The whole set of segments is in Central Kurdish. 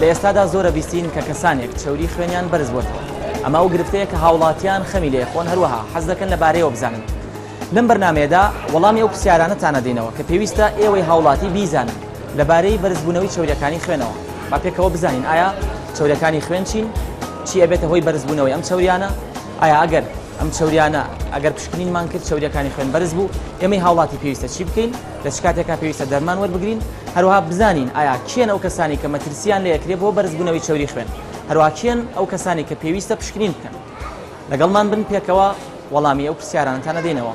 لە ئێستادا زۆرە بیستین کە کەسانێک چەوری خوێنیان بەرز بۆتەوە. ئەمە ئەو گرفتەیە کە هاوڵاتیان خەمی لێ خۆن هەروەها حەز دەکەن لە بارەیەوە بزانن. لەم بەرنامەیەدا وەڵامی ئەو پرسیارانەتان ئەدەینەوە کە پێویستە ئێوەی هاوڵاتی بیزانن لەبارەی بەرزبوونەوەی چەوریەکانی خوێنەوە. با پێکەوە بزانین ئایا چەوریەکانی خوێن چین؟ چی ئەبێتە هۆی بەرزبوونەوەی ئەم چەوریانە؟ ئایا ئەگەر ئەم چەوریانە ئەگەر پشکنینمان کرد چەوریەکانی خوێن بەرز بوو ئێمەی هاوڵاتی پێویستە چی بکەین؟ لە چ کاتێکا پێویستە دەرمان وەربگرین؟ هەروەها بزانین ئایا کێن ئەو کەسانی کە مەترسیان لێ ئەکرێ بۆ بەرزبوونەوەی چەوری خوێن؟ هەروەها کێن ئەو کەسانی کە پێویستە پشکنین بکەن؟ لەگەڵمان بن پێکەوە وەڵامی ئەو پرسیارانەتان ئەدەینەوە.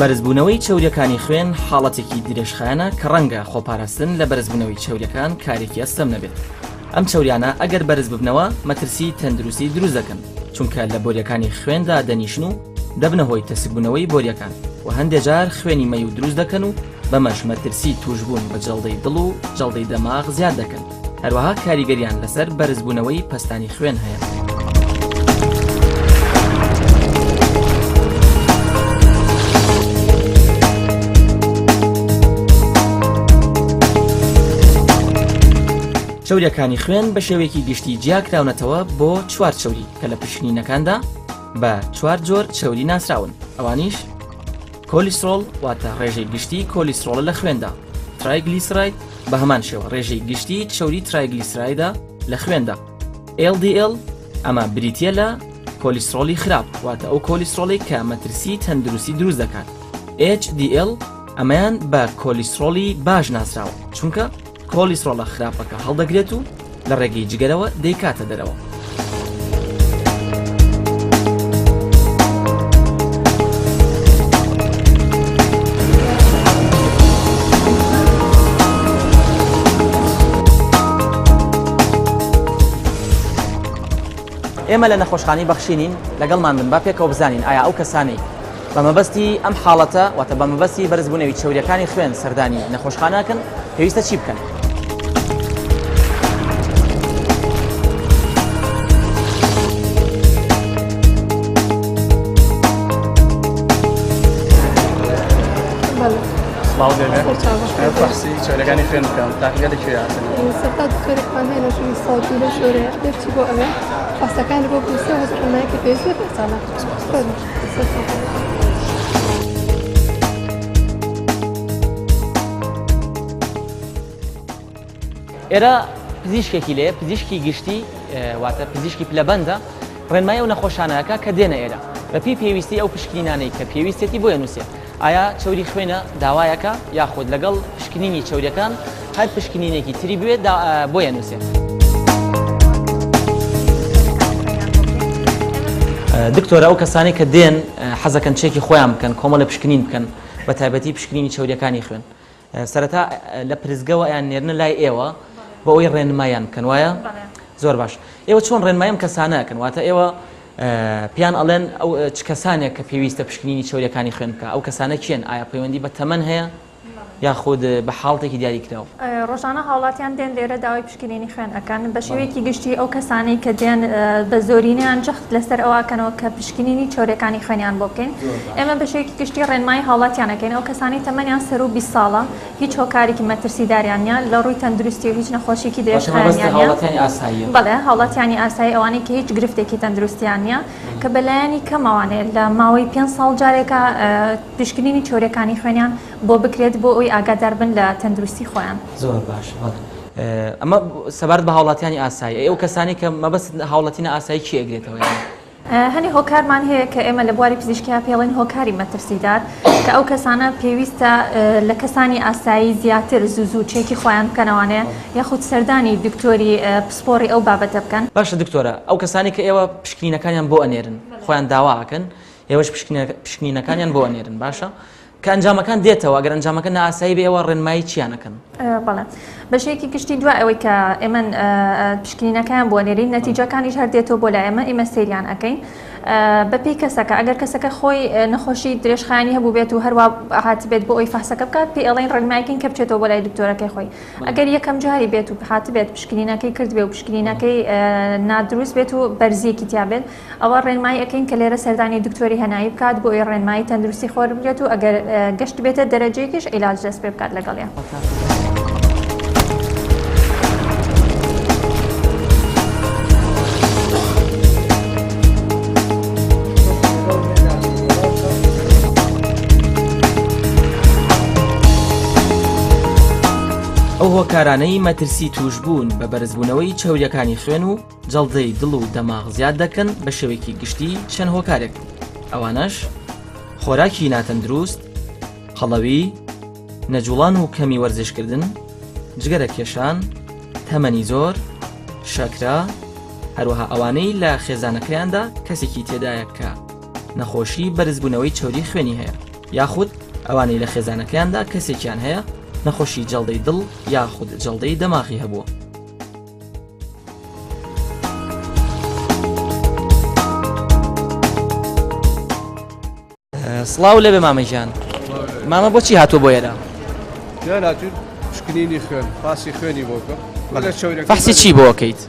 بەرزبوونەوەی چەوریەکانی خوێن حاڵەتێکی درێژخایەنە کە ڕەنگە خۆپاراستن لە بەرزبوونەوەی چەوریەکان کارێکی ئەستەم نەبێت. ئەم چەوریانە ئەگەر بەرز ببنەوە مەترسی تەندروستی دروست دەکەن، چونکە لە بۆریەکانی خوێندا دەنیشن و دەبنە هۆی تەسکبوونەوەی بۆریەکان و هەندێ جار خوێنی مەیو دروست دەکەن و بەمەش مەترسی توشبوون بە جەڵدەی دڵ و جەڵدەی دەماغ زیاد دەکەن، هەروەها کاریگەریان لەسەر بەرزبوونەوەی پەستانی خوێن هەیە. چەوریەکانی خوێن بە شێوەیەکی گشتی جیاکراونەتەوە بۆ چوار چەوری کە لە پشکنینەکاندا بە چوار جۆر چەوری ناسراون ئەوانیش کۆلیسترۆڵ واتە ڕێژەی گشتی کۆلیسترۆڵە لە خوێندا ترایگلیسراید بە هەمان شێوە ڕێژەی گشتی چەوری ترایگلیسرایدە لە خوێندا LDL ئەمە بریتە لە کۆلیسترۆڵی خراپ واتە ئەو کۆلیسترۆڵی کە مەترسی تەندروستی دروست دەکات HDL ئەمەیان بە کۆلیسترۆڵی باش ناسراوە چونکە کۆلیسترۆڵە خراپەکە هەڵدەگرێت و لە ڕێگەی جگەرەوە دەیکاتە دەرەوە. ئێمە لە نەخۆشخانەی بەخشینین لەگەڵمان بن با پێکەوە بزانین ئایا ئەو کەسانەی بە مەبەستی ئەم حاڵەتە واتە بە مەبەستی بەرزبوونەوی چەوریەکانی خوێن سەردانی نەخۆشخانەکەن پێویستە چی بکەن؟ سڵاو لێبێ فەحسی چەوریەکانی خوێن بکەم تاقیگە لە کوێ هاتن؟ سەرتا دکتۆرێکمان هەیە لە ژووری سەوتی لە ژۆرەیە دەرچی بۆ ئەوێ فەحسەکانی بۆ بنووسێ و ڕێنماییەکی پێویست بێت پێتانە. ئێرە پزیشکێکی لێ پزیشکی گشتی واتە پزیشکی پلەبەندە ڕێنمای ئەو نەخۆشانەکە کە دێنە ئێرە بەپی پێویستی ئەو پشکنینانەی کە پێویستێتی بۆیە نووسێ ئایا چەوری خوێنە داوایەکە یاخود لەگەڵ پشکنینی چەوریەکان هەر پشکنینێکی تری بوێ بۆیە نووسێ. دکتۆرە ئەو کەسانەی کە دێن حەزەکەن چێکی خۆیان بکەن کۆمەڵە پشکنین بکەن بە تایبەتی پشکنینی چەوریەکانی خوێن سەرەتا لە پرسگەوە یان نێرنە لای ئێوە بۆ ئەوەی ڕێنمایان بکەن وایە زۆر باش ئێوە چۆن ڕێنمایم کەسانەکەن واتە ئێوە پیان ئەڵێن ئەو چ کەسانێک کە پێویستە پشکنینی چەوریەکانی خوێن بکە ئەو کەسانە کێن ئایا پەیوەندی بە تەمەن هەیە یاخود بە حاڵتێکی دیاریکراو؟ ڕۆژانە هاوڵاتیان دێن لێرە داوای پشکنینی خوێن ئەکەن، بە شێوەیەکی گشتی ئەو کەسانەی کە دێن بە زۆرینەیان جەخت لەسەر ئەوە ئەکەنەوە کە پشکنینی چەوریەکانی خوێنیان بۆ بکەین. ئێمە بە شێوەیەکی گشتی ڕێنمایی هاوڵاتیان ئەکەین ئەو کەسانەی تەمەنیان سەروو 20 ساڵە هیچ هۆکارێکی مەترسیداریان نییە لە ڕووی تەندروستی و هیچ نەخۆشیکی درێژخایەنیان نییە. هاوڵاتیانی ئاساییە؟ بەڵێ هاوڵاتیانی ئاسایی ئەوانەی کە هیچ گرفتێکی تەندروستیان نییە کە بەلایەنی کەمەوانێ لە ماوەی پێنج ساڵ جارێکە پشکنینی چەوریەکانی خوێنیان بۆ بکرێت بۆ ئەوەی ئاگادار بن لە تەندروستی خۆیان. زۆر باشە بەڵێ ئەمە سەبارەت بە هاوڵاتیانی ئاسایی ئەی ئەو کەسانەی کە مەبەست هاوڵاتی نائاسایی کێ ئەگرێتەوە یانی؟ هەنێ هۆکارمان هەیە کە ئێمە لە بواری پزیشکیا پێڵێن هۆکاری مەترسیدار کە ئەو کەسانە پێویستە لە کەسانی ئاسایی زیاتر زوو زوو چێکی خۆیان بکەنەوانێ یاخود سەردانی دکتۆری پسپۆڕی ئەو بابەتە بکەن. باشە دکتۆرە ئەو کەسانەی کە ئێوە پشکنینەکانیان بۆ ئەنێرن خۆیان داوا ئەکەن ئێوەش پشکنینەکانیان بۆ ئەنێرن باشە کە ئەنجامەکان دێتەوە ئەگەر ئەنجامەکە نائاسایی بێ ئێوە ڕێنمایی چیان ئەکەن؟ بەڵێ بە شێوەیەکی گشتی دوای ئەوەی کە ئێمە پشکنینەکەیان بۆ نێرین نەتیجەکانیش هەر دێتەوە بۆ لای ئێمە ئێمە سەیریان ئەکەین. بەپێی کەسەکە، ئەگەر کەسەکە خۆی نەخۆشی درێژخایەنی هەبووبێت و هەروا هاتبێت بۆ ئەوی فەحسەکە بکات، پێی ئەڵێین ڕێنمایکەین کە بچێتەوە بۆ لای دکتۆرەکەی خۆی. ئەگەر یەکەم جاری بێت و هاتبێت پشکنینەکەی کردبێ و پشکنینەکەی نادروست بێت و بەرزیەکی تیا بێت، ئەوە ڕێنمایی ئەکەین کە لێرە سەردانی دکتۆری هەنایی بکات بۆ ئەوی ڕێنمایی تەندروستی خۆر بگرێت و ئەگەر گەشت بێتە دەرەجەیەکیش عیلاج دەست پێ بکات لەگەڵیان. ئەو هۆکارانەی مەترسی تووشبوون بە بەرزبوونەوەی چەوریەکانی خوێن و جەڵدەی دڵ و دەماغ زیاد دەکەن بە شێوەیەکی گشتی چەند هۆکارێک ئەوانەش خۆراکی ناتەندروست قەڵەوی نەجوڵان و کەمی وەرزشکردن، جگەرە کێشان، تەمەنی زۆر، شەکرە، هەروەها ئەوانەی لە خێزانەکەیاندا کەسێکی تێدایە کە نەخۆشی بەرزبوونەوەی چەوری خوێنی هەیە یاخود ئەوانەی لە خێزانەکەیاندا کەسێکیان هەیە نەخۆشی جەڵدەی دڵ یاخود جەڵدەی دەماغی هەبووە. سڵاو لێبێ مامە گیان مامە بۆچی هاتووە بۆ ئێرە گیان هاتوو پشکنینی خوێن فاسی خوێنی بۆ بکەم فەحسی چی بۆ ئەکەیت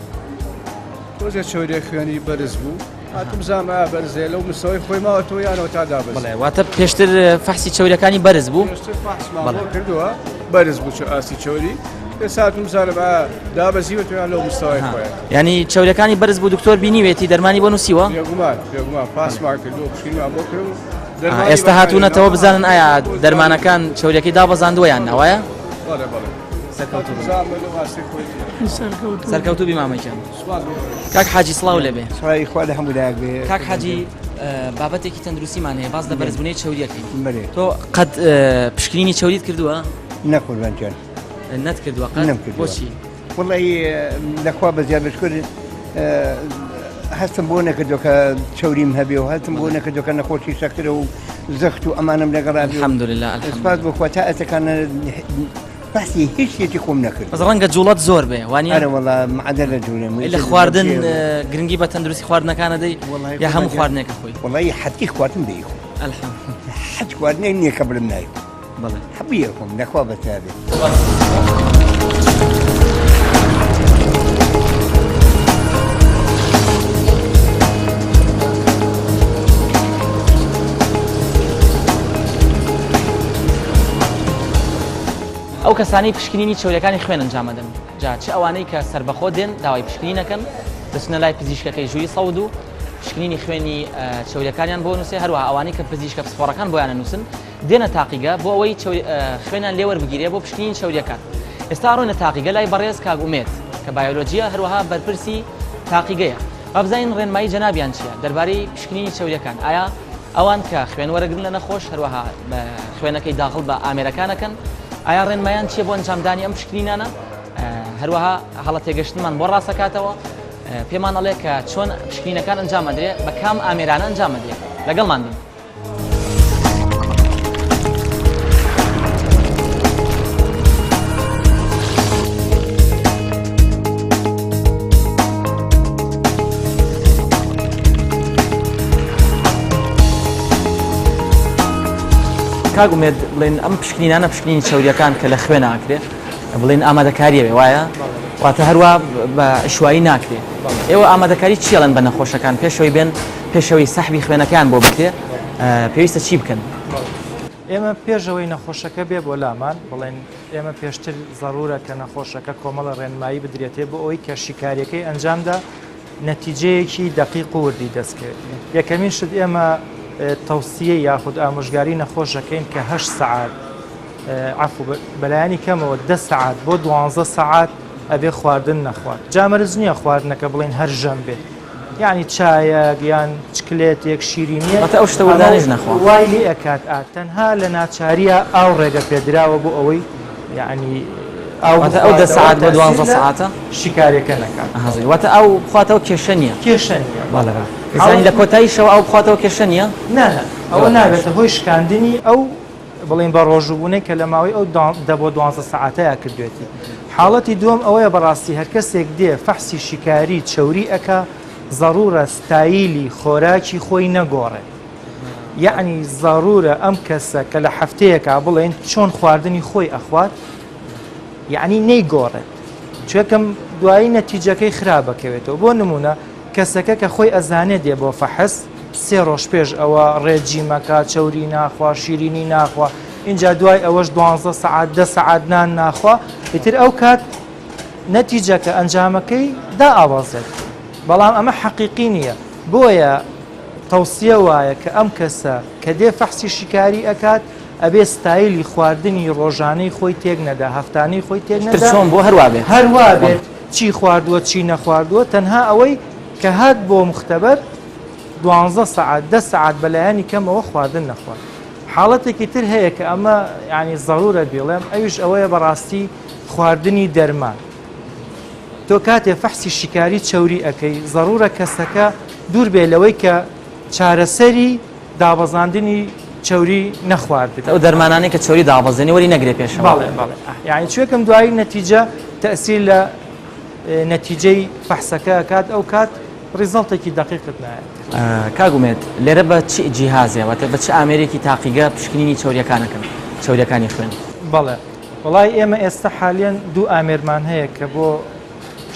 تۆزێ چەوری خوێنی بەرز بوو هاتم زانم ئایا بەرزەیە لەو مستەوەی خۆی ماوە تۆ یانەوە تا دابەز بەڵێ واتە پێشتر فەحسی چەوریەکانی بەرز بوو پێشتر فەحسمان بۆ کردووە بەرز بوو چ ئاستی چەوری ئێستا هاتم بزانم ئایا دابەزیوە تۆ یان لەو مستەوای خۆیە ینی چەوریەکانی بەرز بوو دکتۆر بینیوێتی دەرمانی بۆ نووسیوە بێگومان بێگومان فاسمان کردووە پشکنینمان بۆ کرد و دەرمانی ئێستا هاتوونەتەوە بەکارهێناوە. بزانن ئایا دەرمانەکان چەوریەکەی دابەزاندووە یان نا وایە بەڵێ بەڵێ سەرکەوتوو بن. بزانم لەو ئاستەی خۆی سەرکەوتوو سەرکەوتوو بی مامە گیان سوپاس بۆ بەڕێز. کاک حاجی سڵاو لێبێ سڵاوی خوا لە هەموو لایەک بێ کاک حاجی بابەتێکی تەندروستیمان هەیە باس لە بەرزبوونەوەی چەوریەکەین بەرێ تۆ قەت پشکنینی چەوریت کردووە نە قوربان گیان نەت کردووە قەت نەم کردووە. بۆچی وەڵی لەخوا بە زیاد بشکر هەستم بۆ نەکردو کە چەوریم هەبێ و هەستم بۆ نەکردو کە نەخۆشی شەکرە و زەخت و ئەمانم لەگەڵا بێ و الحمدلله الحمدلله سپاس بۆ خوا تا ئەتەکانە باسی هیچ شتێکی خۆم نەکرد بەس ڕەنگە جوڵەت زۆر بێ وانە ئەرە وەڵا معدە لە جوڵێم لە خواردن گرنگی بە تەندروستی خواردنەکانە دەی یا هەموو خواردنێکە خۆی وەڵی حەتی خواردن دەی خۆ الحمد حەت خواردنێک نییە کە بڵم نایخۆ بەڵێ حەبیە خۆم لەخوا بەتابێت. ئەو کەسانەی پشکنینی چەوریەکانی خوێن ئەنجامەدەن جا چ ئەوانەی کە سەربەخۆ دێن داوای پشکنین ئەکەن دەچنە لای پزیشکەکەی ژووری سەود و پشکنینی خوێنی چەوریەکانیان بۆ نووسێ هەروەها ئەوانەی کە پزیشکە پسپۆڕەکان بۆیان نووسن دێنە تاقیگە بۆ ئەوەی خوێنیان لێ وەربگیرێ بۆ پشکنینی چەوریەکان ئێستا ڕۆینە تاقیگە لای بەڕێز کاک ئومێد کە بایۆلۆجیە هەروەها بەرپرسی تاقیگەیە با بزانین ڕێنمایی جەنابیان چییە دەربارەی پشکنینی چەوریەکان ئایا ئەوان کە خوێن وەرەگرن لە نەخۆش هەروەها خوێنەکەی داخڵ بە ئامێرەکانەکەن ئایا ڕێنمایان چییە بۆ ئەنجامدانی ئەم پشکنینانە هەروەها هەڵە تێگەشتنمان بۆ ڕاستەکاتەوە پێمان ئەڵێ کە چۆن پشکنینەکان ئەنجام ئەدرێ بە کام ئامێرانە ئەنجام ئەدرێ لەگەڵمان بن. کاک ئومێد بڵێن ئەم پشکنینانە پشکنینی چەوریەکان کە لە خوێن ئاکرێ بڵێن ئامادەکاریە بێ وایە واتە هەروە بە عشوایی ناکرێ ئێوە ئامادەکاری چیڵێن بە نەخۆشەکان پێشەوەی بێن پێشەوەی سەحبی خوێنەکان بۆ بکرێ پێویستە چی بکەن؟ ئێمە پێشەوەی نەخۆشەکە بێ بۆ لامان بڵێن ئێمە پێشتر زەڕورە کە نەخۆشەکە کۆمەڵە ڕێنمایی بدرێتێ بۆ ئەوەی کە شیکاریەکەی ئەنجامدا نەتیجەیەکی دەقیق و وردی دەستکەوێت. یەکەمین شت ئێمە تەوسیە یاخود ئامۆژگاری نەخۆش ئەکەین کە هەشت سەعات عەفو بەلایەنی کەمەوە دە سەعات بۆ دوانزە سەعات ئەبێ خواردن نەخوات. جا مەرج نییە خواردنەکە بڵێین هەر ژەم بێت. یعنی چایەک یان چکلێتێک شیرینیەک واتە ئەو شتە وردانەیش نەخوا. وای لێ ئەکات ئا تەنها لە ناچارییا ئاو ڕێگە پێدراوە بۆ ئەوەی یعنی ئاو واتە ئەو دە بخواتەوە سەعات بۆ تەئسیر دوانزە لە سەعاتە؟ شیکاریەکە نەکات. ئەها زۆر واتە ئاو بخواتەوە کێشە نییە. کێشە نییە. بەڵێ بەڵێ. یانی لە کۆتایی شەو ئاو بخواتەوە کێشە نییە؟ نا نا ئەوە زۆر نابێتە باشە. هۆی شکاندنی ئەو بڵێین بەڕۆژووبوونەی کە لە ماوەی ئەو دە بۆ دوانزە سەعاتەیا کردوێتی. حاڵەتی دووەم ئەوەیە بەڕاستی هەرکەسێک دێ فەحسی شیکاری چەوری ئەکا. زەڕوورە ستایلی خۆراکی خۆی نەگۆڕێت. یەعنی زەڕوورە ئەم کەسە کە لە هەفتەیەکا بڵێن چۆن خواردنی خۆی ئەخوات یەعنی نەیگۆڕێت چێکم دوایی نەتیجەکەی خراپەکەوێتەوە. بۆ نمونە کەسەکە کە خۆی ئەزانێت دێ بۆ فەحس سێ ڕۆژ پێش ئەوە ڕێجیمەکە چەوری ناخوا شیرینی ناخوا اینجا دوای ئەوەش 12 سەعات 10 سەعات نان ناخوا ئیتر ئەو کات نەتیجەکە ئەنجامەکەی دائابەزێت. بەڵام ئەمە حەقیقی نییە. بۆیە تەوسیە وایە کە ئەم کەسە کە دێ فەحسی شیکاری ئەکات ئەبێ ستایلی خواردنی ڕۆژانەی خۆی تێک نەدا، هەفتانەی خۆی تێک تر نەدا، چۆن بووە هەر وا بێت. هەر وا بێت چی خواردووە چی نەخواردووە، تەنها ئەوەی کە هات بۆ مختبەر دوانزە سەعات دە سەعات بەلایەنی کەمەوە خواردن نەخوات. حاڵەتێکی تر هەیە کە ئەمە یانی زەرورە بیڵێم ئەویش ئەوەیە بەڕاستی خواردنی دەرمان. تۆ کاتێ فەحسی شیکاری چەوری ئەکەی زەرورە کەسەکە دوور بێ لەوەی کە چارەسەری دابەزاندنی چەوری نەخواردبێت. ئەو دەرمانانەی کە چەوری دابەزێنێ وەری نەگرێ پێشەوە. بەڵێ بەڵێ یانی چوێکم دوایی نەتیجە تەئسیر لە نەتیجەی فەحسەکە ئەکات ئەو کات result ێکی دەقیقت نایەت. کاک ئومێد لێرە بە چ جیهازێ واتە بە چ ئامێرێکی تاقیگە پشکنینی چەوریەکان ئەکەن چەوریەکانی خوێن؟ بەڵێ وەڵای ئێمە ئێستا حالیەن دوو ئامێرمان هەیە کە بۆ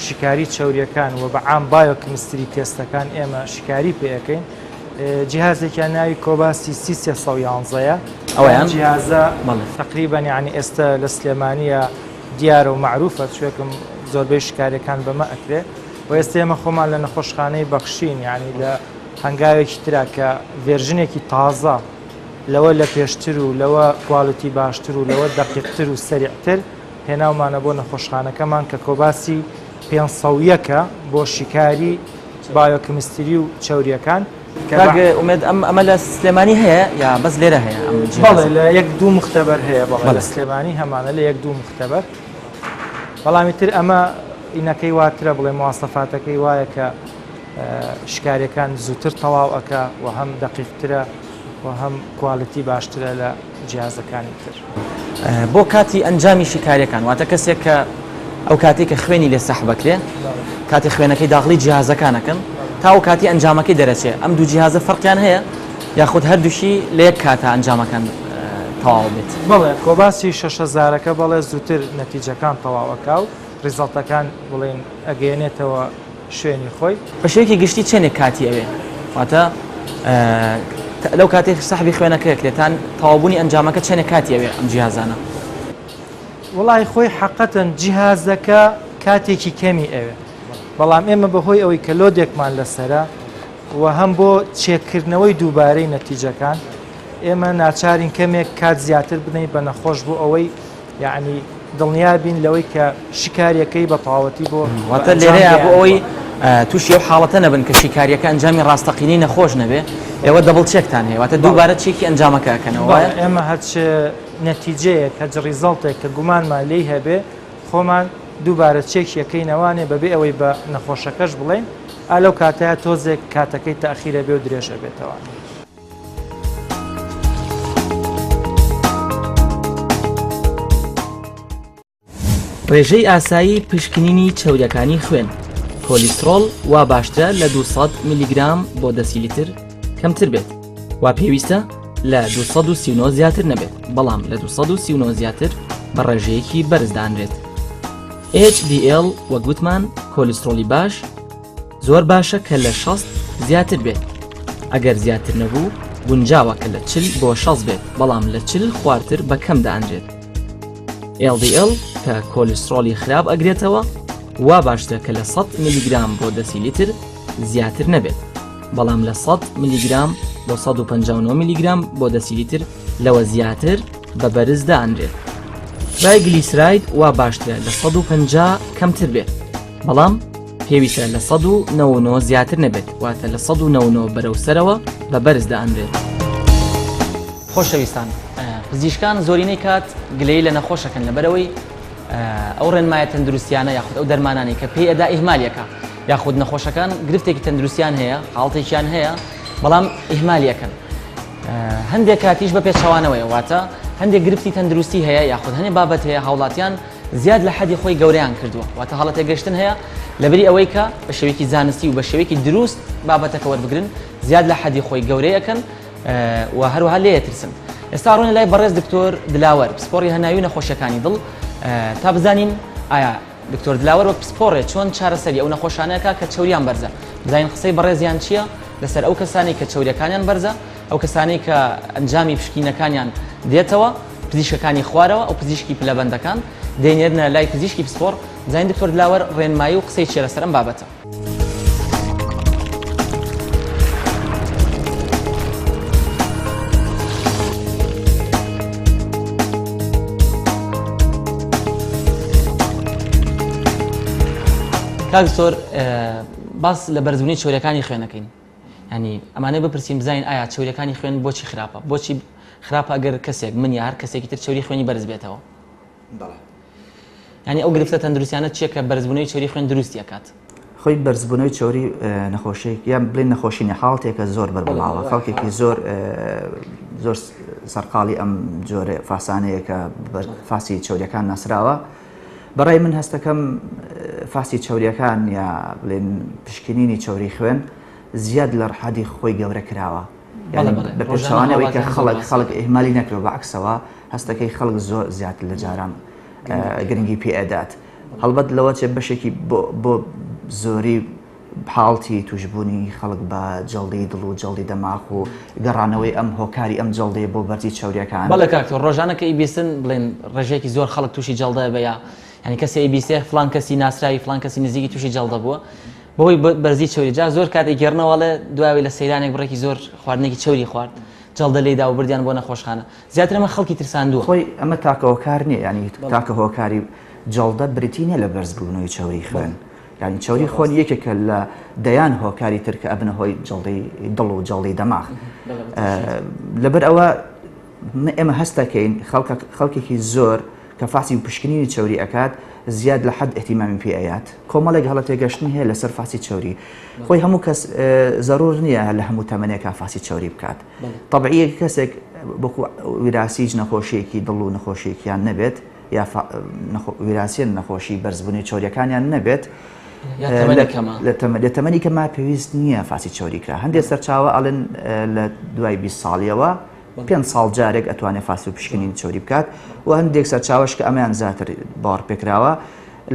شیکاری چەوریەکان و بە عام biochemistry test ەکان ئێمە شیکاری پێ ئەکەین. جیهازێکیان ناوی کۆباسی سی 311 ئەویان جیهازە تقریبا یعنی ئێستا لە سلێمانیە دیارە و معروفە چوێکم زۆربەی شکارەکان بەمە ئەکرێ و ئێستا ئێمە خۆمان لە نەخۆشخانەی بەخشین یعنی لە هەنگاوێکی ترا کە version ێکی تازە لەوە لە پێشتر و لەوە quality باشتر و لەوە دەقیقتر و سەریعتر هێناومانە بۆ نەخۆشخانەکەمان کە کۆباسی 501 بۆ شیکاری biochemistry و چەوریەکان. کاک ئومێد ئەم ئەمە لە سلێمانی هەیە یا بەس لێرە هەیە ئەم جیهازە؟ بەڵێ لە یەک دوو مختبەر هەیە بەڵێ لە سلێمانی هەمانە لە یەک دوو مختبەر بەڵامی تر ئەمە ئینەکەی واترە بڵێ مواسەفاتەکەی وایە کە شکارەکان زووتر تەواو ئەکا و هەم دەقیقترە و هەم quality باشترە لە جیازەکانی تر. بۆ کاتی ئەنجامی شیکاریەکان واتە کەسێک کە ئەو کاتێک کە خوێنی لێ سەحب ئەکرێ کاتی خوێنەکەی داخڵی جیهازەکان ئەکەن تا ئەو کاتی ئەنجامەکەی دەرەچێ ئەم دوو جیهازە فەرقیان هەیە یاخود هەردووشی لە یەک کاتا ئەنجامەکان تەواو بێت؟ بەڵێ کۆباسی شەش هەزارەکە بەڵێ زووتر نەتیجەکان تەواو ئەکا و result ەکان بڵێین ئەگەیەنێتەوە شوێنی خۆی. بە شێوەیەکی گشتی چەنێک کاتی ئەوێ؟ واتە لەو کاتەی سەحبی خوێنەکە ئەکرێت تا تەواوبوونی ئەنجامەکە چەنێک کاتی ئەوێ ئەم جیهازانە؟ وەڵی خۆی حەقەتەن جیهازەکە کاتێکی کەمی ئەوێ بەڵام ئێمە بەهۆی ئەوەی کە load ێکمان لەسرە و هەم بۆ چێکردنەوەی دووبارەی نەتیجەکان ئێمە ناچارین کەمێک کات زیاتر بدەین بە نەخۆش بۆ ئەوەی یەعنی دڵنیا بین لەوەی کە شیکاریەکەی بە تەواوەتی بۆ واتە لێرەیە بۆ ئەوەی تووشی ئەو حاڵەتە نەبن کە شیکاریەکە ئەنجامی ڕاستەقینەی نەخۆش نەبێ ئێوە double check تان هەیە واتە دووبارە check ی ئەنجامەکە ئەکەنەوە وایە؟ ئێمە هەرچ نەتیجەیەک هەرچ result ێک کە گومانمان لێی هەبێ خۆمان دووبارە check ی ئەکەینەوانێ بەبێ ئەوەی بە نەخۆشەکەش بڵێین ئا لەو کاتەیە تۆزێک کاتەکەی تاخیر ئەبێ و درێژ ئەبێتەوە. ڕێژەی ئاسایی پشکنینی چەوریەکانی خوێن کۆلیسترۆڵ وا باشترە لە 200 میلیگرام بۆ دەسیلیتر کەمتر بێت وا پێویستە لە 239 زیاتر نەبێت بەڵام لە 239 زیاتر بە ڕێژەیەکی بەرز دانرێت HDL وەک وتمان کۆلیسترۆڵی باش زۆر باشە کە لە 60 زیاتر بێت ئەگەر زیاتر نەبوو گونجاوە کە لە 40 بۆ 60 بێت بەڵام لە 40 خوارتر بە کەم دانرێت LDL کە کۆلیسترۆڵی خراپ ئەگرێتەوە وا باشترە کە لە 100 میلیگرام بۆ دەسیلیتر زیاتر نەبێت بەڵام لە 100 میلیگرام بۆ 159 میلیگرام بۆ دەسیلیتر لەوە زیاتر بە بەرز دانرێت triglyceride وا باشترە لە 150 کەمتر بێت بەڵام پێویستە لە 199 زیاتر نەبێت واتە لە 199 بەرەو سەرەوە بە بەرز دانرێت. خۆشەویستان پزیشکان زۆرینەی کات گلەیی لە نەخۆشەکەن لەبەرئەوەی ئەو ڕێنمایە تەندروستیانە یاخود ئەو دەرمانانەی کە پێی ئەدا ئیهمالیەکە یاخود نەخۆشەکان گرفتێکی تەندروستیان هەیە حاڵتێکیان هەیە بەڵام ئیهمالیەکەن هەندێک کاتیش بە پێچەوانەوەیە واتە هەندێک گرفتی تەندروستی هەیە یاخود هەندێک بابەت هەیە هاوڵاتیان زیاد لە حەدی خۆی گەورەیان کردووە، واتە هەڵەتێگەشتن هەیە لەبری ئەوەی کە بە شێوەیەکی زانستی و بە شێوەیەکی دروست بابەتەکە وەربگرن زیاد لە حەدی خۆی گەورەی ئەکەن و هەروەها لێ ئەترسن. ئێستا ڕۆینە لای بەڕێز دکتۆر دلاوەر پسپۆڕی هەناوی و نەخۆشیەکانی دڵ تا بزانین ئایا دکتۆر دلاوەر وەک پسپۆڕێ چۆن چارەسەری ئەو نەخۆشانە ئەکا کە چەوریان بەرزە بزانین قسەی بەڕێزیان چییە لەسەر ئەو کەسانەی کە چەوریەکانیان بەرزە ئەو کەسانەی کە ئەنجامی پشکینەکانیان دێتەوە پزیشکەکانی خوارەوە ئەو پزیشکی پلەبەندەکان دەینێرنە لای پزیشکی پسپۆڕ بزانین دکتۆر دلاوەر ڕێنمایی و قسەی چیە لەسەر ئەم بابەتە. کاک دکتۆر باس لە بەرزبوونی چۆریەکانی خوێنەکەین ینی ئەمانە بپرسین بزانین ئایا چوریەکانی خوێن بۆچی خراپە بۆچی خراپە ئەگەر کەسێک من یا هەر کەسێکی تر چوری خوێنی بەرز بێتەوە بەڵێ یعنی ئەو گرفتە تەندروستیانە چیە کە بەرزبوونەوەی چوری خوێن دروستی ئەکات؟ خۆی بەرزبوونەوەی چوری نەخۆشیێک یان بڵێن نەخۆشی نیە حاڵتێکە زۆر بەربڵاوە خەڵکێکی زۆر زۆر سەرقاڵی ئەم جۆرە فاسانەیە کە فاسی چوریەکان ناسراوە بەڕای من هەستەکەم فاسی چوریەکان یا بڵێن پشکنینی چوری خوێن زیاد لە ڕحادی خۆی گەورە کراوە بە پێچەوانەوەی کە خەڵک خەڵک ئیهمالی نەکرێت بە عەکسەوە هەستەکەی خەڵک زۆر زیاتر لە جاران گرنگی پێ ئەدات هەڵبەت لەوە چێ بەشێکی بۆ زۆری حاڵتی توشببوونی خەڵک بە جەڵدی دڵ و جەڵدی دەماخ و گەڕانەوەی ئەم هۆکاری ئەم جەڵدەیە بۆ بەرزی چەوریەکان. بەڵێ کاک تۆ ڕۆژانە کە ئیبیستن بڵێن ڕێژەیەکی زۆر خەڵک تووشی جەڵدە بە یا یعنی کەسێ ئیبیستێ فڵان کەسی ناسراوی فڵان کەسی نزیکی تووشی جەڵدە بووە بەهۆی بەرزی چەوری جا زۆر کات ئەیگێڕنەوە ئەڵێ دوای ئەوەی لە سەیرانێک بڕێکی زۆر خواردنێکی چەوری خوارد جەڵدە لێیدا و بردیان بۆ نەخۆشخانە زیاتر ئەمە خەڵکی ترساندووە. خۆی ئەمە تاکە هۆکار نییە یانی تاکە هۆکاری جەڵدە بریتی نییە لە بەرزبوونەوەی چەوری خوێن یانی چەوری خۆن یەکێکە لە دەیان هۆکاری تر کە ئەبنە هۆی جەڵدەی دڵ و جەڵدەی دەماغ لەبەر ئەوە ئێمە هەست دەکەین خەڵکێکی زۆر کە فاسی و پشکنینی چەوری ئەکات زیاد لە حەد ئیهتیمامی پێ ئەیات کۆمەڵێک هەڵە تێگەشتن هەیە لەسەر فاسی چەوری خۆی هەموو کەس زەرور نییە لە هەموو تەمەنێکا فاسی چەوری بکات تەبعیە کەسێک بەکو ویراسی هیچ نەخۆشیەکی دڵ و نەخۆشیەکیان نەبێت یا ویراسیەن نەخۆشی بەرزبوونی چۆریەکانیان نەبێت لە تەمەنی کەما پێویست نییە فاسی چۆری کرا هەندێک سەرچاوە ئەڵێن لە دوای 20 ساڵیەوە پێنج ساڵ جارێک ئەتوانێت فاسی و پشکنین چۆری بکات و هەندێک سەرچاوەش کە ئەمەیان زیاتر باوەڕ پێکراوە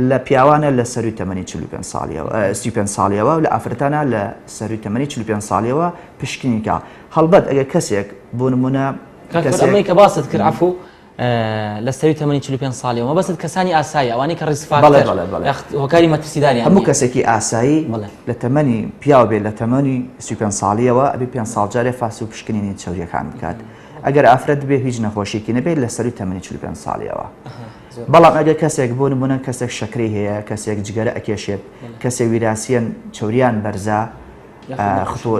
لە پیاوانە لە سەروی تەمەنی 45 ساڵیەوە 35 ساڵیەوە لە ئافرەتانە لە سەروی تەمەنی 45 ساڵیەوە پشکنین کا هەڵبەت ئەگەر کەسێک بۆ نمونە کەسێک کە باست کرد عفو لە سەروی تەمەنی 45 ساڵیەوە مەبەستت کەسانی ئاسایی ئەوانەی کە risk factor هۆکاری مەترسیداریان هەموو کەسێکی ئاسایی لە تەمەنی پیاو بێت لە تەمەنی 35 ساڵیەوە ئەبێ 5 ساڵ جارێ فاس و پشکنینی چەوریەکان بکات ئەگەر ئافرەت بێ هیچ نەخۆشیێکی نەبێت لە سەروی تەمەنی 45 ساڵیەوە بەڵام ئەگەر کەسێک بۆ نمونە کەسێک شەکرەی هەیە کەسێک جگەرە ئەکێشێت کەسێک ویراسیەن چەوریان بەرزە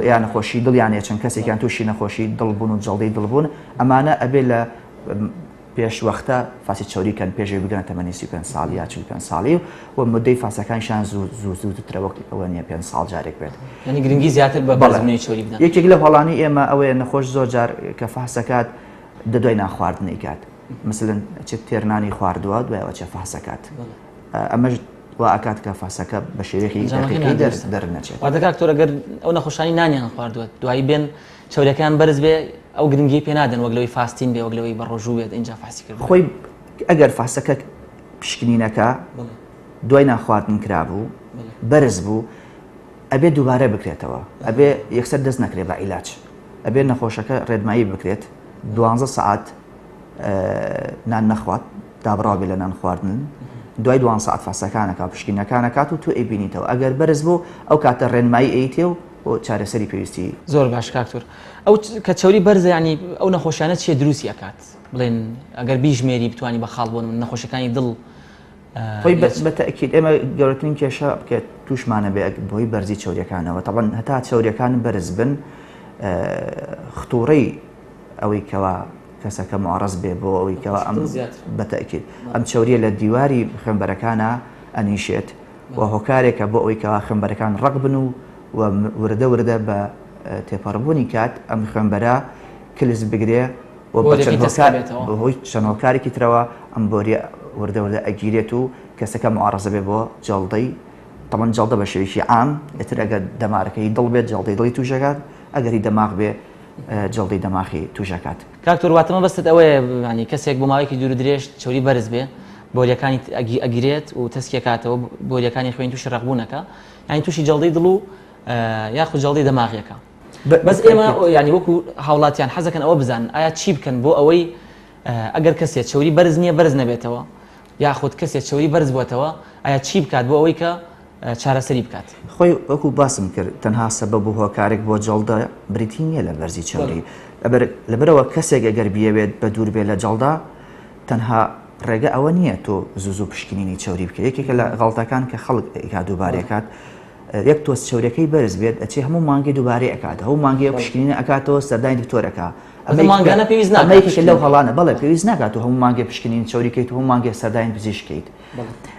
یا نەخۆشی دڵیان هەیە چەند کەسێکیان تووشی نەخۆشی دڵ بوون و جەڵدەی دڵ بوون ئەمانە ئەبێ لە پێش وەختە فاسی چەوری کەن پێشەوەی بگەنە تەمەنی 35 ساڵی یا 45 ساڵی و مدەی فاسەکانیشان زوو زوو زووترە وەک ئەوە نییە پێنج ساڵ جارێک بێت یعنی گرنگی زیاتر بە بەرزبوونەوەی چەوری بدەن یەکێک لە هەڵانی ئێمە ئەوەیە نەخۆش زۆر جار کە فاسەکات دە دوای نانخواردنی کات مثلەن چێت تێرنانی خواردووە دوایەوە چێ فاسەکات ئەمەش وا ئەکات کە فاسەکە بە شێوەیەکی دەقیقی دەرنەچێت. واتە کاک تۆر ئەگەر ئەو نەخۆشانی نانیان خواردووە دوایی بێن چەوریەکەیان بەرز بێ ئەو گرنگی پێ نادەن وەک لەوەی fasting بێ وەک لەوەی بە ڕۆژوو بێت ئینجا فاسی کرد خۆی ئەگەر فاسەکە پشکنینەکە دوای نانخواردن کرابوو بەرز بوو ئەبێ دووبارە بکرێتەوە ئەبێ یەکسەر دەست نەکرێت بە عیلاج ئەبێ نەخۆشەکە ڕێنمایی بکرێت دوانزە سەعات نان نەخوات دابڕاو بێ لە نان خواردن دوای دوان سەعات فاسەکانەکە پشکینەکانەکات و تۆ ئەیبینیتەوە ئەگەر بەرز بوو ئەو کاتە ڕێنمایی ئەیتێ و بۆ چارەسەری پێویستی. زۆر باش کاک تور ئەو کە چەوری بەرزە یانی ئەو نەخۆشیانە چیە دروستی ئەکات بڵێن ئەگەر بیژمێری بتوانی بە خاڵ بۆ نمونە نەخۆشیەکانی دڵ خۆی بە تەئکید ئێمە گەورەترین کێشە کە تووشمانە بێ بۆی بەرزی چەوریەکانەوە تەبەن هەتا چەوریەکان بەرز بن ختوڕەی ئەوەی کەوا کەسەکە معڕز بێ بۆ ئەوەی کەوا ئەم بەتەکیید ئەم چوریە لە دیواری خوێنبەرەکانە ئەنیشێت و هۆکارێکە بۆ ئەوەی کەوا خوێنبەرەکان ڕق بن و و وردە وردە بە تێپەڕبوونی کات ئەم خوێنبەرە کلس بگرێ و بەهۆی چەند هۆکارێکی ترەوە ئەم بۆریە وردە وردە ئەگیرێت و کەسەکە معڕزە بێ بۆ جەڵدەی تەبعەن جەڵدە بە شێوەیەکی عام ئیتر ئەگەر دەمارەکەی دڵ بێت جەڵدەی دڵی تووشەکات ئەگەری دەماغ بێ جەڵدەی دەماخی تووشەکات. کاک تۆر واتە مەبەستت ئەوەیە یانی کەسێک بۆ ماوەیەکی دوور و درێژ چەوری بەرز بێ بۆریەکانی ئەگیرێت و تەسکیەکاتەوە بۆریەکانی خوێن تووشی ڕەقبوون ئەکا یانی تووشی جەڵدەی دڵ و یاخود جەڵدەی دەماغیەکە بەس ئێمە ینی وەکو هاوڵاتیان حەزەکەن ئەوە بزانن ئایا چی بکەن بۆ ئەوەی ئەگەر کەسێ چەوری بەرز نییە بەرز نەبێتەوە یاخود کەسێ چەوری بەرز بووەتەوە ئایا چی بکات بۆ ئەوەی کە چارەسەری بکات؟ خۆی وەکو باسم کرد تەنها سەبەب و هۆکارێک بۆ جەڵدە بریتی نییە لە بەرزی چەوری لەبەرەوە کەسێک ئەگەر بیەوێت بە دوور بێ لە جەڵدە تەنها ڕێگە ئەوە نییە تۆ زوو زوو پشکنینی چەوری بکە یەکێکە لە غەڵتەکان کە خەڵک ئەیکات دووبارەی ئەکات یەک تۆز چەوریەکەی بەرز بێت ئەچێ هەموو مانگی دووبارەی ئەکات هەموو مانگی ئەو پشکنینە ئەکاتەوە سەردانی دکتۆر ئەکا ئەمە مانگانە پێویست ناکات ئەمە یەکێکە لەو هەڵانە بەڵێ پێویست ناکات و هەموو مانگێ پشکنین چەوری کەیت و هەموو مانگێ سەردانی پزیشک کەیت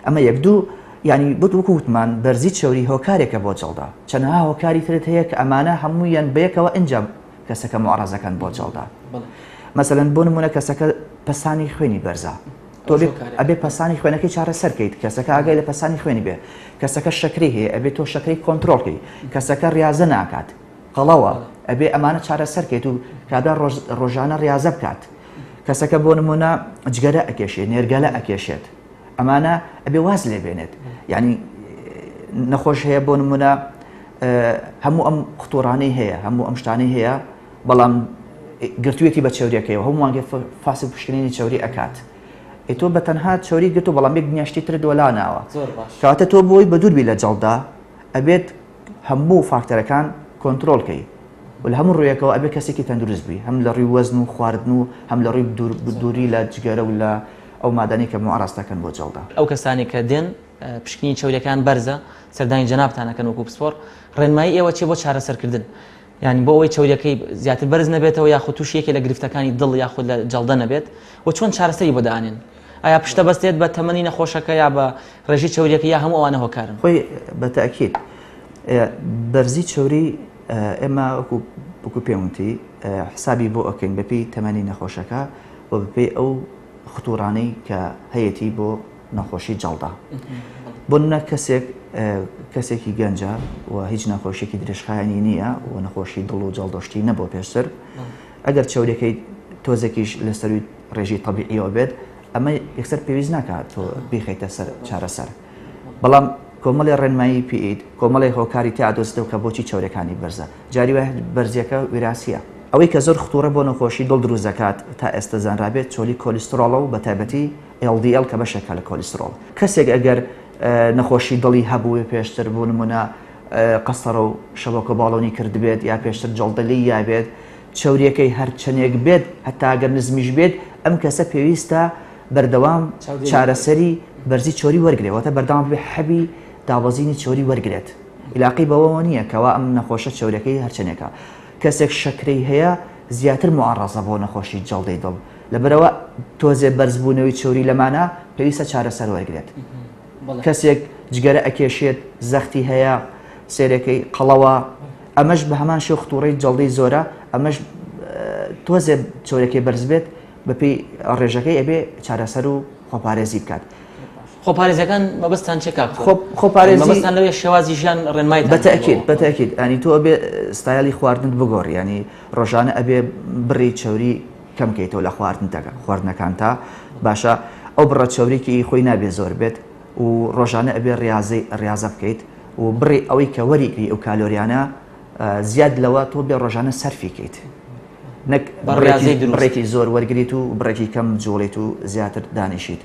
ئەمە یەک دوو یعنی بۆت وەکو وتمان بەرزی چەوری هۆکارێکە بۆ جەڵدە چەندەها هۆکاری ترت هەیە کە ئەمانە هەموویان بەیەکەوە ئینجا کەسەکە معڕەزەکەن بۆ جەڵدە مەسەلەن بۆ نمونە کەسەکە پەستانی خوێنی بەرزە تۆ ئەبێ پەستانی خوێنەکەی چارەسەر کەیت کەسەکە ئاگای لە پەستانی خوێنی بێ کەسەکە شەکری هەیە ئەبێ تۆ شەکری کۆنترۆڵ کەی کەسەکە ڕاضە ناکات قەڵەوە ئەبێ ئەمانە چارەسەر کەیت و کابرا ڕۆژانە ڕاضە بکات کەسەکە بۆ نمونە جگەرە ئەکێشێت نێرگەلە ئەکێشێت ئەمانە ئەبێ واز لێ بێنێت یعنی نەخۆش هەیە بۆ نمونە هەموو ئەم قوتۆرانەی هەیە هەموو ئەم شتانەی هەیە بەڵام گرتوویەتی بە چەوریەکەیەوە هەموو مانگێ فاسی پشکنینی چەوری ئەکات ئێ تۆ بە تەنها چەوری گرتو بەڵام یەک دنیا شتی ترت وەلا ناوە کەواتە تۆ بۆی بە دوور بی لە جەڵدا ئەبێت هەموو فاکتەرەکان کۆنترۆڵ کەی و لە هەموو ڕوویەکەوە ئەبێت کەسێکی تەندروست بی هەم لە ڕووی وەزن و خواردن و هەم لە ڕووی دووری لە جگەرە و لە ئەو مادانەی کە موعڕەز دەکەن بۆ جەڵدە. ئەو کەسانەی کە دێن پشکنینی چەوریەکەیان بەرزە سەردانی جەنابتان ئەکەن وەکو پسپۆڕ ڕێنمایی ئێوە چیە بۆ چارەسەرکردن یانی بۆ ئەوەی چەوریەکەی زیاتر بەرز نەبێتەوە یاخود تووشی یەکێ لە گرفتەکانی دڵ یاخود لە جەڵدە نەبێت و چۆن چارەسەری بۆ دانێن ئایا پشتە بەستێت بە تەمەنی نەخۆشەکە یا بە ڕێژەی چەوریەکە یا هەموو ئەوانە هۆکارن؟ خۆی بە تەئکید بەرزی چەوری ئێمە وەکو وەکو پێم وتی حسابی بۆ ئەکەین بەپێی تەمەنی نەخۆشەکە و بەپێی ئەو خطوڕانەی کە هەیەتی بۆ نەخۆشی جەڵدە بۆ نمونە کەسێک کەسێکی گەنجە و هیچ نەخۆشیێکی درێژخایەنی نییە و نەخۆشی دڵ و جەڵدەشتی نەبوو پێشتر ئەگەر چەورەکەی تۆزێکیش لە سەروی ڕێژەی تەبیعیەوە بێت ئەمە یەکسەر پێویست ناکات تۆ بیخەیتە سەر چارەسەر بەڵام کۆمەڵی ڕێنمایی پێیت کۆمەڵی هۆکاری تیا دۆزیتەوە کە بۆچی چەورەکانی بەرزە جاری وایە بەرزیەکە ویراسیە ئەوەی کە زۆر خطوڕە بۆ نەخۆشی دڵ دروست دەکات تا ئێستا زانرابێت چۆلی کۆلیسترۆڵە و بە تایبەتی LDL کە بەشێکە لە کۆلیسترۆڵ. کەسێک ئەگەر نەخۆشی دڵی هەبووێ پێشتر بۆ نمونە قەستەڕە و شەبەکە باڵۆنی کردبێت یا پێشتر جەڵدە لێی یابێت چەوریەکەی هەر چەندێک بێت هەتا گەر نزمیش بێت ئەم کەسە پێویستە بەردەوام چارەسەری بەرزی چۆری وەرگێ واتە بەردەوام بێ حەبی دابەزینی چۆری وەرگێت عیلاقی بەوەوە نییە کەوا ئەم نەخۆشە چەورەکەی هەرچەندێکە کەسێک شەکرەی هەیە زیاتر معڕەزە بۆ نەخۆشی جەڵدەی دڵ لەبەرئەوە تۆزێ بەرزبوونەوەی چەوری لەمانە پێویستە چارەسەر وەرگرێت. کەسێک جگەرە ئەکێشێت، زەختی هەیە، سێرەکەی قەڵەوە، ئەمەش بە هەمان شێوە ختوڕەی جەڵدەی زۆرە، ئەمەش تۆزێ چەورەکەی بەرز بێت بەپێی ڕێژەکەی ئەبێ چارەسەر و خۆپارێزی بکات. خۆپارێزیەکان مەبەستان چیە کاک تۆ؟ خۆپارێزی مەبەستان لەوەیە شێوازی ژیان ڕێنمایتان بە تەئکید بە تەئکید یانی تۆ ئەبێ ستایلی خواردنت بگۆڕی یانی ڕۆژانە ئەبێ بڕی چەوری کەم کەیتەوە لە خواردنتەکە خواردنەکانتا باشە ئەو بڕە چەوریکی خۆی نابێ زۆر بێت و ڕۆژانە ئەبێ ڕاضەی ڕاضە بکەیت و بڕی ئەوەی کە وەریگری ئەو کالۆریانە زیاد لەوە تۆ بێ ڕۆژانە سەرفی کەیت نەک بڕێکی زۆر وەرگریت و بڕێکی کەم جوڵیت و زیاتر دانیشیت.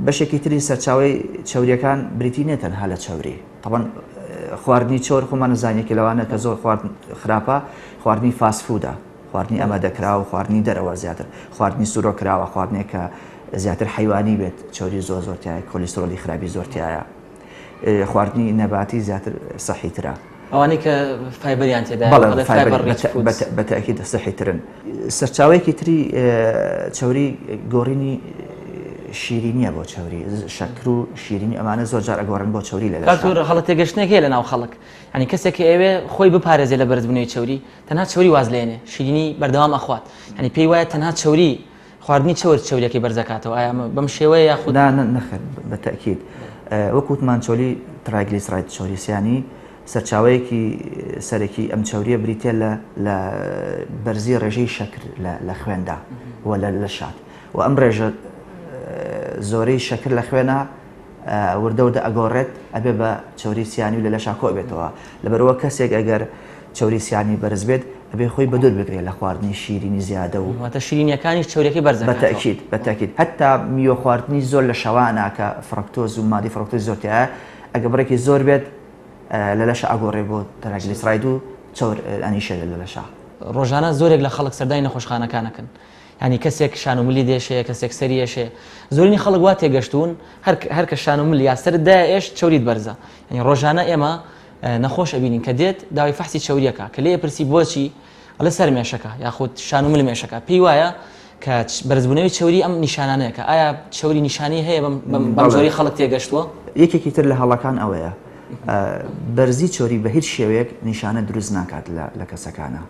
بەشێکی تری سەرچاوی چوریەکان بریتی نیە تەنها لە چوری تەبەن خواردنی چۆر خۆمان زانێکی لەوانە کە زۆر خوارد خراپە خواردنی fast food ە خواردنی ئامادەکراو خواردنی دەرەوە زیاتر خواردنی سوورۆ کراوە خواردنێک کە زیاتر حیوانی بێت چوری زۆر زۆر تایە کۆلیسترۆلی خراپی زۆر تایە خواردنی نەباتی زیاتر سەحیترە. ئەوانەی کە فایبەریان تێدایە بەڵێ فایبەر بە تەئکید سەحیترن. سەرچاوەیەکی تری چەوری گۆڕینی شیرینیە بۆ چەوری شەکر و شیرینی ئەمانە زۆر جار ئەگۆڕن بۆ چەوری لە لەشدا. دکتۆر هەڵە تێگەشتنێک هەیە لەناو خەڵک یانی کەسێک کە ئەیەوێ خۆی بپارێزێ لە بەرزبوونەوەی چەوری تەنها چەوری واز لێنێ شیرینی بەردەوام ئەخوات یانی پێی وایە تەنها چەوری. خواردنی چەور چەوریەکەی بەرزەکاتەوە ئایا بەم شێوەیە یاخود نا نەخێر بە تەئکید وەک وتمان چۆلی triglyceride چۆری سیانی سەرچاوەیەکی سەرەکی ئەم چەوریە بریتە لە لە بەرزی ڕێژەی شەکر لە خوێندا و لە لەشات و ئەم ڕێژە زۆرەی شەکر لە خوێنا وردە وردە ئەگۆڕێت ئەبێ بە چەوری سیانی و لە لەشا کۆ بێتەوە لەبەرئەوە کەسێک ئەگەر چەوری سیانی بەرز بێت ئەبێ خۆی بەدوور بگرێت لە خواردنی شیرینی زیادە و واتە شیرینیەکانیش چەوریەکەی بەرز دەکاتەوە. بەتەئکید بەتەئکید هەتا میوە خواردنی زۆر لە شەوانە کە فرەکتۆز و مادەی فرەکتۆزی زۆر تیایە ئەگە بڕێکی زۆر بێت لە لەشا ئەگۆڕێ بۆ triglyceride و چەور ئەنیشێ لە لەشا. ڕۆژانە زۆرێک لە خەڵک سەردانی نەخۆشخانەکان ئەکەن یانی کەسێک شان و ملی دێشێ کەسێک سەری ئێشێ زۆرینی خەڵک وا تێگەشتوون هەر هەر کە شان و مل یا سەرت دایە ئێش چەوریت بەرزە یانی ڕۆژانە ئێمە نەخۆش ئەبینین کە دێت داوای فەحسی چەوریەکە کە لێ پرسی بۆچی ئەڵێ سەر مێشەکە یاخود شان و مل مێشەکە پێی وایە کە بەرزبوونەوەی چەوری ئەم نیشانانەیە کە ئایا چەوری نیشانی هەیە بەم بەم جۆری خەڵک تێگەشتووە؟ یەکێکی تر لە هەڵەکان ئەوەیە بەرزی چۆری بە هیچ شێوەیەک نیشانە دروست ناکات لە کەسەکانە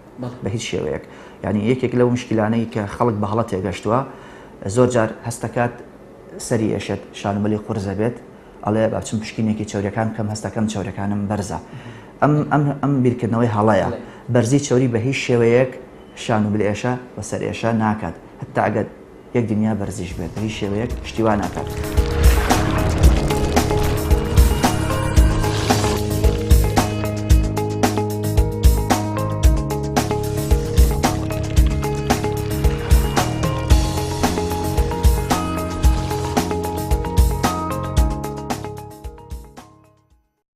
بە هیچ شێوەیەک یعنی یەکێک لەو مشکلانەی کە خەڵک بە هەڵە تێگەشتووە زۆر جار هەستەکات سەری ئێشێت شانوملی قورزە بێت ئەڵێ با بچم پشکینێکی چەوریەکان بکەم هەستەکەم چەوریەکانم بەرزە ئەم ئەم ئەم بیرکردنەوەی هەڵەیە بەرزی چەوری بە هیچ شێوەیەک شان و ملئێشە و سەرئێشە ناکات هەتا ئەگەر یەک دنیا بەرزیش بێت بە هیچ شێوەیەک شتی وا ناکات.